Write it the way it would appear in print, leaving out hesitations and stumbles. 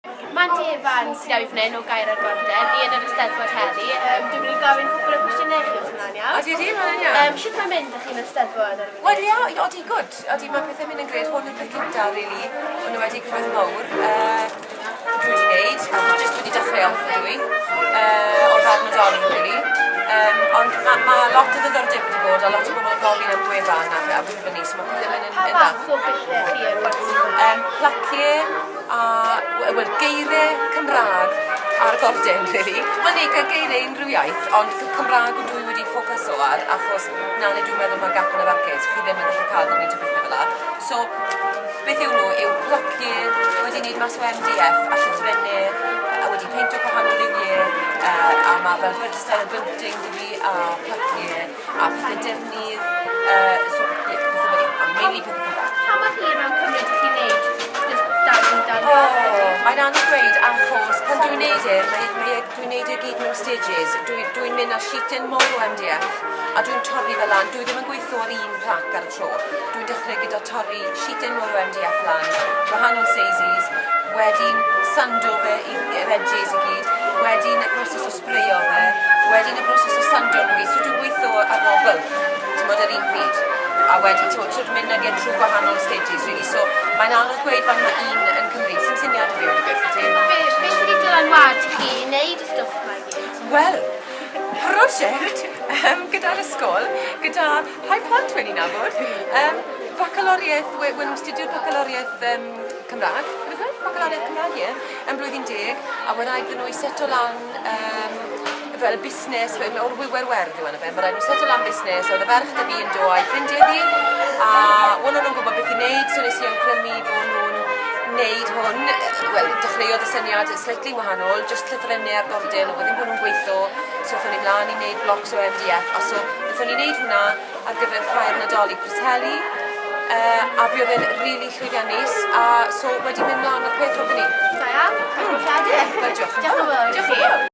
Mandy Evans sydd fi fan hyn o Gair ar Gorden, ni yn yr Eisteddfod heddi. Dwi'n mynd i gofyn cwpl o gwestiynau i chi os hwnna'n iawn. Odi, odi, mae'n iawn. Sut mae'n mynd â chi'n yr Eisteddfod ar y funud? Wel, ia, odi, good. Odi, mae pethau'n mynd yn gret. Hwn yw'r peth cyntaf, really. O'n nhw wedi rhywbeth mawr. Dwi wedi wneud, a dwi jyst wedi dechrau off ydw i. O'r farn Nadolig, really. Ond mae ma lot o ddiddordeb wedi bod, a lot o bobl yn gofyn am gwefan a pethau fel 'ny, so mae pethau'n mynd yn Pa yn dda. fath o bethau chi yn gwerthu? Placiau a, wel, geiriau Cymraeg ar gorden, really. Wel, neu geiriau unrhyw iaith, ond Cymraeg ydw i wedi ffocyso ar, achos na le dwi'n meddwl mae'r gap yn y market, chi ddim yn gallu cael gymaint o bethau fel 'na. So, beth yw nhw yw placiau wedi wneud mas o MDF a llythrennau a wedi peinto gwahanol liwiau, a mae fel bird style bunting 'da fi a placiau a pethau defnydd, so ie, pethau fel 'ny, ond mainly pethau Cymraeg. Pa mor hir mae'n cymryd i chi wneud jyst darn darn? Oh, mae'n anodd dweud achos pan dwi'n neud e, mae dwi'n neud e gyd mewn stages. Dwi mynd â sheeten mowr o MDF a dwi'n torri fe lan. Dwi ddim yn gweithio ar un plac ar y tro. Dwi'n dechrau gyda torri sheeten mowr o MDF lan, gwahanol sizes, wedyn sando fe i'r edges i gyd, wedyn y broses o spreio fe, wedyn y broses o sando nhw gyd. So dwi'n gweithio ar wobl, ti'n bod ar un pryd. A wedyn, ti'n bod, sort of mynd ag e trwy gwahanol stages, really. So mae'n anodd gweud fan mae un yn cymryd. Sy'n syniad i fi o'r beth, ti? Be sydd wedi dylanwadu chi i wneud y stwff yma i gyd? Wel, prosiect gyda'r ysgol, gyda rhai plant wedi nabod, bacaloriaeth, we nhw'n astudio'r bacaloriaeth Cymraeg, beth yw e? Bacaloriaeth Cymraeg, ie, yn blwyddyn 10, a we rhaid iddyn nhw i seto lan fel busnes, fel o'r wiwer werdd yw enw fe, mae rhaid nhw seto lan busnes, oedd y ferch 'da fi yn do a'i ffrindiau ddi, a o'n nhw'n gwybod beth i wneud, so nes i awgrymu bod nhw'n wneud hwn, wel, dechreuodd y syniad slightly wahanol, just llythrennau ar gorden, oedd ddim bod nhw'n gweithio, so aethon ni mlaen i wneud blocks o MDF, a so wnaethon ni wneud hwnna ar gyfer ffair Nadolig Preseli, a buodd e'n rili llwyddiannus, a so wedi mynd mlaen â'r peth o fyny. Da iawn. Wel, diolch yn Diolch yn fawr. fawr i Diolch yn chi. fawr.